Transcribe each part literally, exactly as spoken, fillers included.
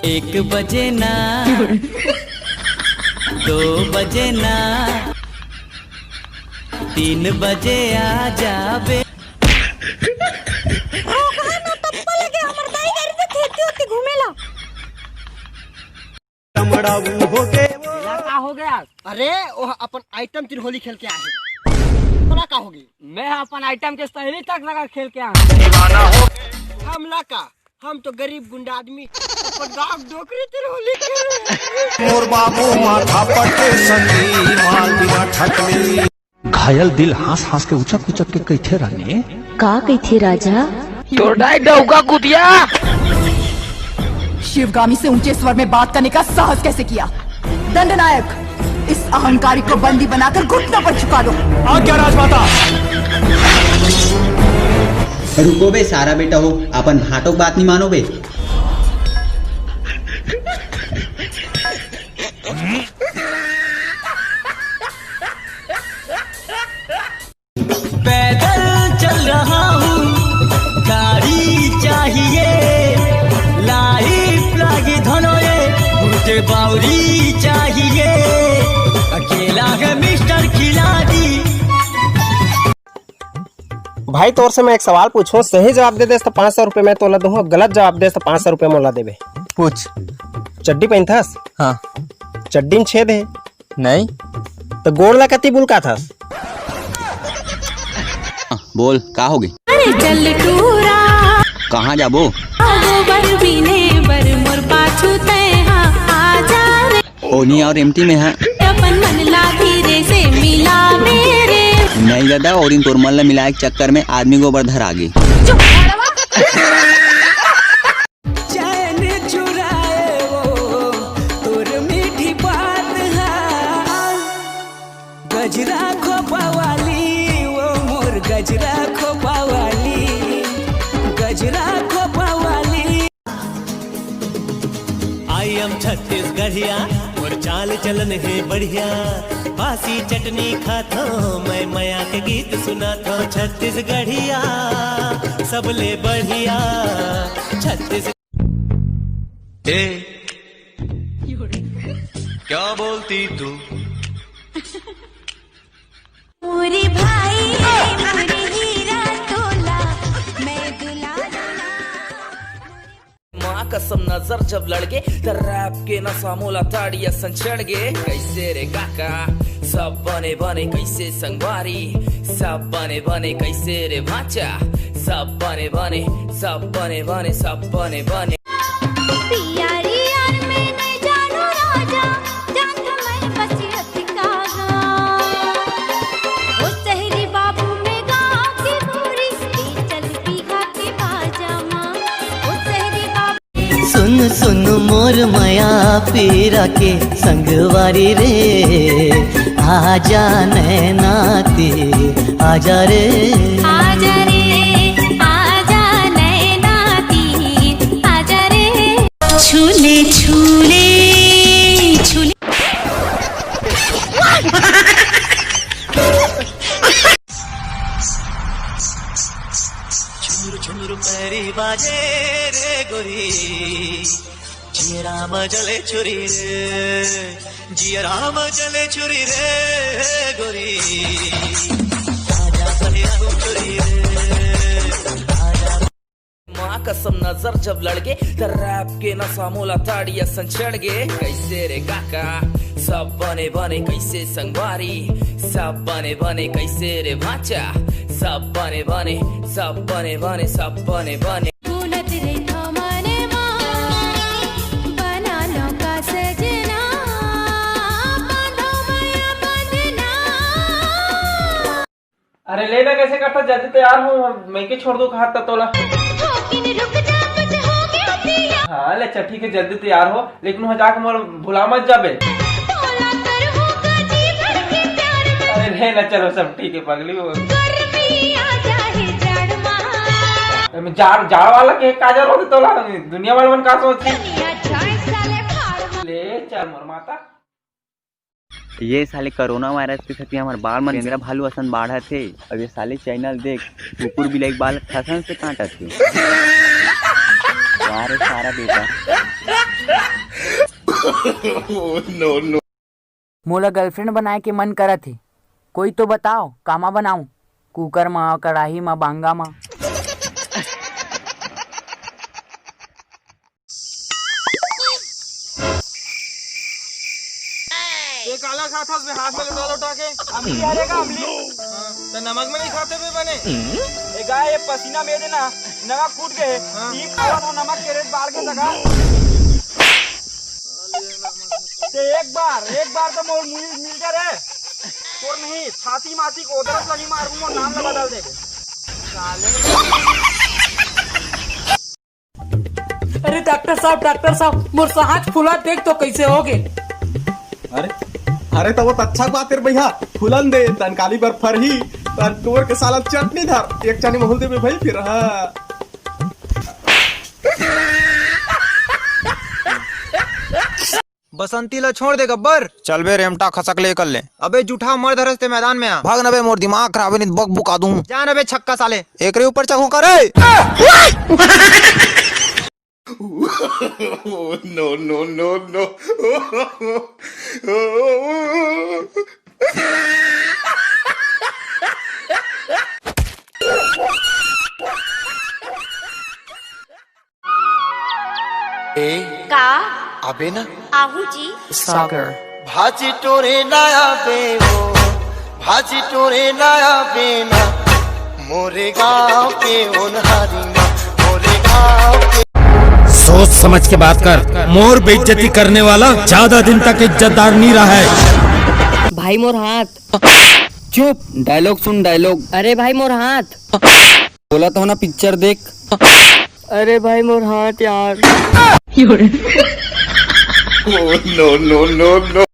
एक बजे ना, दो बजे ना, तीन बजे आ जाबे। रोकहा ना, तप्पा लगे, हमर दाई गाड़ी से खेती होती घूमेला। का हो गया? अरे, वो अपन आइटम तीन होली खेल के आए हैं। तोला का होगे? मैं अपन आइटम के सहेली तक लगा खेल के आए। हमला का? हम तो गरीब गुंडा आदमी, अपन गाँव डोकरी तीर होली खेले। मोर बाबू माथा पट्टे संगी, माल बिना ठकली। घायल दिल हाँस हाँस के उचक उचक के कहिथे रानी। का कहिथे राजा? तोर दाई डौका कुतिया। शिवगामी से ऊंचे स्वर में बात करने का साहस कैसे किया? दंडनायक, इस अहंकारी को बंदी बनाकर घुटनों पर झुका दो। आज्ञा राजमाता। रुको बे सारा बेटा हो, अपन भाटो के बात नहीं मानो बे। पैदल चल रहा हूँ, गाड़ी चाहिए, लाइफ लागी धनोए, मुझे बावरी चाहिए, अकेला है मिस्टर खिलाड़ी। भाई, तोर से मैं एक सवाल पूछूं, सही जवाब दे देस तो पाँच सौ रुपए मैं तोला दूंगा, गलत जवाब देस तो पाँच सौ रुपए मोला देबे। पूछ। चड्डी पहनथस? हाँ। चड्डी में छेद है? नहीं। तो गोड़ ला कति बुलकाथस? बोल, का होगे? अरे चल टूरा। कहाँ जाबो? गोबर बीने बर मोर पाछू तैं हा आ जा रे। ओनी और एमटी में है। अपन मन ला धीरे से मिला मेरे। नहीं दादा, और इन तोर मन ला मिलाए के चक्कर में आदमी गोबर धर आगे। चैन चुराए वो तोर मीठी बात हा। गजरा खोपा वाली वो मोर गजरा खोपा वाली, गजरा खोपा वाली। I am छत्तीसगढ़िया, मोर चाल चलन है बढ़िया। बासी चटनी खाथो, मैं मया के गीत सुनाथो। छत्तीसगढ़िया सबले बढ़िया, छत्तीस। ए, क्या बोलती तू? मोरे भाई, मोरे हीरा तोला, मैं दुलार ला। माँ कसम नजर जब लड़गे, त रैप के नशा मोला ताड़ी असन चढ़गे। कैसे रे काका, सब बने बने कैसे संगवारी, सब बने बने कैसे रे भाचा, सब बने बने, सब बने बने, सब बने बने। पियारी यार मैं नहीं जानू राजा, जानत मैं बस अतिका गा। ओ शहरी बाबू मैं गाँव की भूरी, ए चल पीहा के बाजा माँ। ओ शहरी बाबू। सुन सुन मोर मया पीरा के संगवारी रे, आजा नैना तीर, आजा रे। आजा रे, आजा नैना तीर, आजा रे। छूले, छूले, छूले। झुमुर झुमुर पैरी बाजे रे गोरी, जियरा म जले छुरी रे, जियरा म जले छुरी रे गोरी, आजा बलिया हो छुरी रे, आजा। माँ कसम नजर जब लड़गे, त रैप के नशा मोला ताड़ी असन चढ़गे। कैसे रे काका, सब बने बने कैसे संगवारी, सब बने बने कैसे रे भाचा, सब बने बने, सब बने बने, सब बने बने। बुनत रे थमने माँ, बना नौका सजना, बांधो मैया बंधना। अरे ले ना, कैसे करता, जल्दी तैयार हो, मैं के छोड़ दूँ कहा था तोला। लेकिन रुक जा, कुछ हो गया पिया। हाँ ले चल, ठीक है, जल्दी तैयार हो, लेकिन वहाँ जाके मोर भुला मत जाबे। तोला कर होगा जी भर के प्यार में। अरे ले ना, चलो सब ठीक है, पगली हो। गर्मी आ जाए जाड़ मा। अरे जाड़, जाड़ वाला के का जरूरत है तोला, दुनिया वाला मन का सोचती। दुनिया जाए साले भाड़ मा। ले चल मोर माता। ये साले कोरोना वायरस के सेती हमर बाल मन बेंदरा भालू असन बाढ़त हे। अब ये साले चैनल देख, कुकुर बिलाई के बाल खसन से काटत हे। वाह रे सारा बेटा। मोला गर्लफ्रेंड बनाए के मन करत हे, कोई तो बताओ, कामा बनाऊं? कुकर म, कड़ाही म, बांगा म? ये काला खाथस बे, हाथ में लोटा लोटा के? अमली हरे का अमली? हाँ, तो नमक में नहीं खाते बे बने? ए गाय, ये पसीना में देना, नमक फूट गए। हाँ। टीप खावा तो नमक के रेट बाढ़ के सका। ते एक बार, एक बार तो मोर मुड़ी मिल जा रे। तोर नहीं, छाती माती को उधर लगी मारूं, मोर नाम ला बदल देबे। साले। अरे डॉक्टर साहब, डॉक्टर साहब, मोर साहस फूला देख तो कैसे हो गए? अरे, अरे तो वो तो अच्छा बात है भैया, फूलन दे, तन काली बर फरही, तन तोर के साला चटनी धर, एक चानी महूल देबे भाई फिर, हाँ। बसंती ला छोड़ दे गब्बर। चल बे रेमटा खसक ले कर ले। अबे जूठा मर धरस ते मैदान में आ। भाग न बे, मोर दिमाग खराब है, नहीं तो बक बुका दूं। जा न बे छक्का साले। एकरे ऊपर चघूं का रे। No, no, no, no। ए, का? आबे ना। आहू जी। सागर। भाजी टोरे ना आबे वो, भाजी टोरे ना आबे ना, मोरे गांव के ओनहारी ना, मोरे गांव के। सोच समझ के बात कर, मोर बेइज्जती करने वाला ज्यादा दिन तक इज्जतदार नहीं रहा है। भाई मोर हाथ। चुप, डायलॉग सुन डायलॉग। अरे भाई मोर हाथ। बोला तो ना पिक्चर देख। अरे भाई मोर हाथ यार। Oh, no, no, no, no।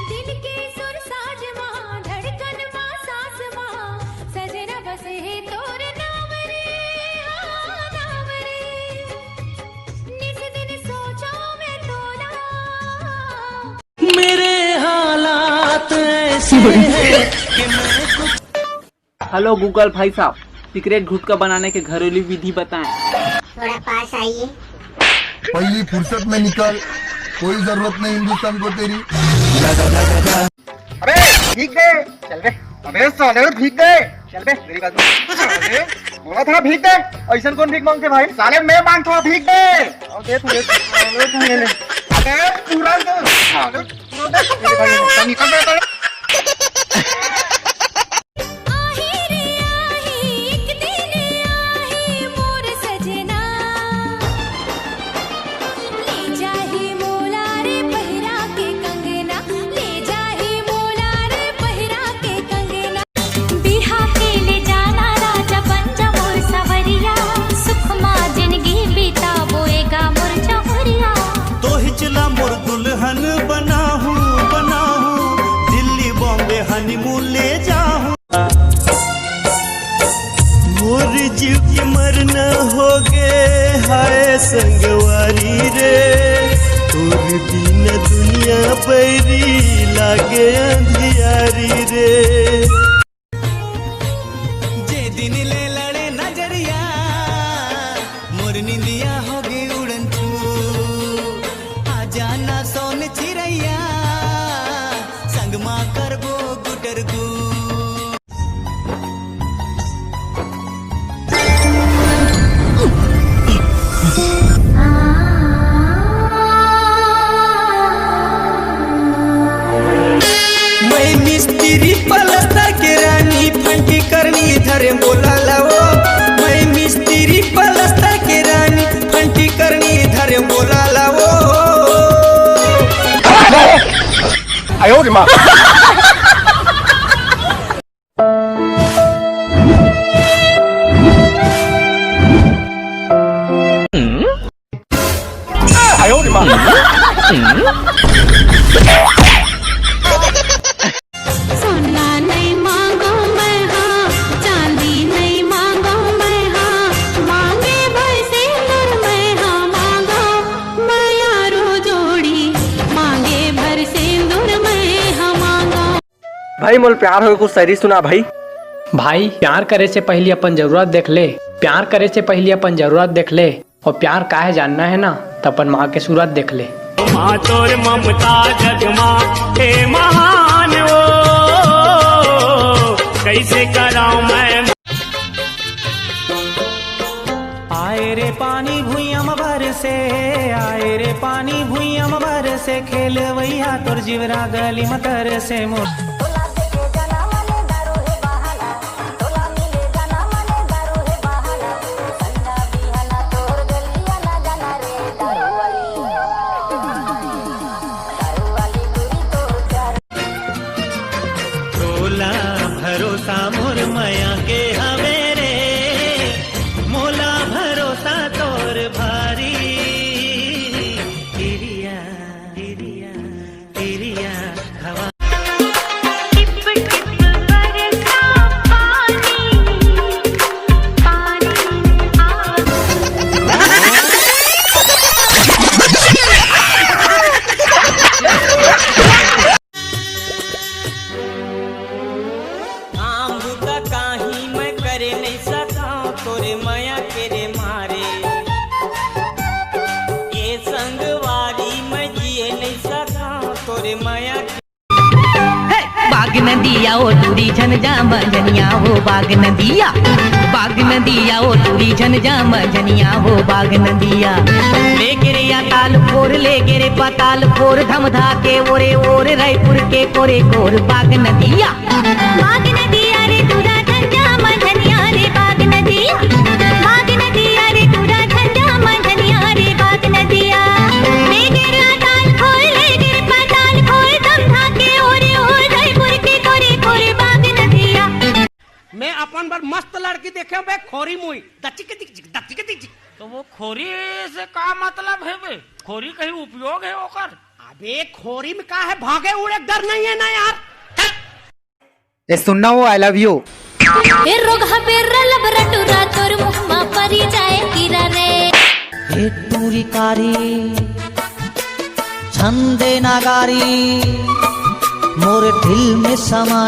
दिल के सुर साज मा, धड़कन मा सांस मा, सजना बसे हे तोर नाम रे, हाँ, नाम रे। निस दिन सोचो मैं तोला। मेरे हालात ऐसे हैं कि मैं कुछ हेलो गूगल भाई साहब, सिगरेट गुटखा बनाने के घरेलू विधि बताएं। थोड़ा पास आइए। पहली फुर्सत में निकल, कोई जरूरत नहीं हिंदुस्तान को तेरी। अबे भीख दे, चल बे। अबे साले भीख दे, चल बे। मेरी बात सुन। साले, बोला था भीख दे। ऐसन कौन भीख मांगते भाई? साले मैं मांगता हूँ भीख दे। अब दे तू, दे तू, ले ले। अबे पूरा दे। साले, पूरा दे। मेरी बात सुन, निकल बे, निकल। आही रे आही, एक दिन आही मोर सजना। ले जाही मोला रे पहिरा के कंगना, ले जाही मोला रे पहिरा के कंगना। बिहा के ले जाना राजा बन जा मोर सवरिया, सुख मा जिनगी बिताबो ए गा मोर जहुरिया। तोहिच ला मोर दुल्हन बनाहूँ, बनाहूँ, दिल्ली बॉम्बे हनीमून ले जाहूँ। मोर जीव के मरना होगे हाय संगवारी रे, तोर बिना दुनिया बैरी लागे अंधियारी रे। जे दिन ले लड़े नजरिया, मोर निंदिया होगे उड़न छू। आ जाना सोन चिरैया, संग मा करबो गुटरगू। मैं मिस्त्री पलस्तर के रानी, फंटी करनी धरे बोला लाओ। मैं मिस्त्री पलस्तर के रानी, फंटी करनी धरे बोला लाओ। सोना नहीं मांगो मैं हाँ, चांदी नहीं मांगो मैं हाँ, मांगे भर सिंदूर मैं हाँ मांगो, मैं यारो जोड़ी मांगे भर सिंदूर मैं हाँ मांगो। भाई मोल प्यार होए कुछ शायरी सुना भाई। भाई प्यार करे से पहली अपन जरूरत देख ले, प्यार करे से पहली अपन जरूरत देख ले। अउ प्यार का हे जानना हे ना, त अपन माँ के सूरत देख ले। माँ तोर ममता जग मा हे महान ओ, कइसे करँव मैं। आए रे पानी भुइयाँ म बरसे, आए रे पानी भुइयाँ म बरसे, खेलवइया तोर जिवरा गली म तरसे मोर। तोला भरोसा मोर मया के हवे रे, मोला भरोसा तोर भारी। तिरिया, तिरिया, तिरिया, हवा। काम बुता काही मैं करे नइ सकँव तोरे मया के रे मारे। ये संगवारी मैं जिए नइ सकँव तोरे मया के। बाग नदिया ओ टूरी झन जा मझनिया हो बाग नदिया। बाग नदिया ओ टूरी झन जा मझनिया हो बाग नदिया। ले गे रे अकाल फोर ले गे रे पताल फोर धमधा के ओरे ओर रायपुर के कोरे कोर बाग नदिया। बाग नदिया रे टूरा झन जा मझनिया रे बाग नदिया। बाग नदिया रे टूरा झन जा मझनिया रे बाग नदिया। ले गे रे अकाल फोर ले गे रे पताल फोर धमधा के ओरे ओर रायपुर के कोरे कोरे बाग नदिया। मैं अपन बर मस्त लड़की देखे हँव बे खोरी मुई। दच्चिक दिक चिक, दच्चिक दिक चिक। तो वो खोरी से का मतलब हे बे? खोरी कहीं उपयोग हे ओकर? अबे खोरी में का हे, भागे उड़े के डर नइ हे ना यार। ए सुनना हो, I love you। ए रोगहा बेर्रा लबरा टूरा तोर मुँह मा परी जाए कीरा रे। हे टूरी कारी छंदे नागारी मोर दिल में समा।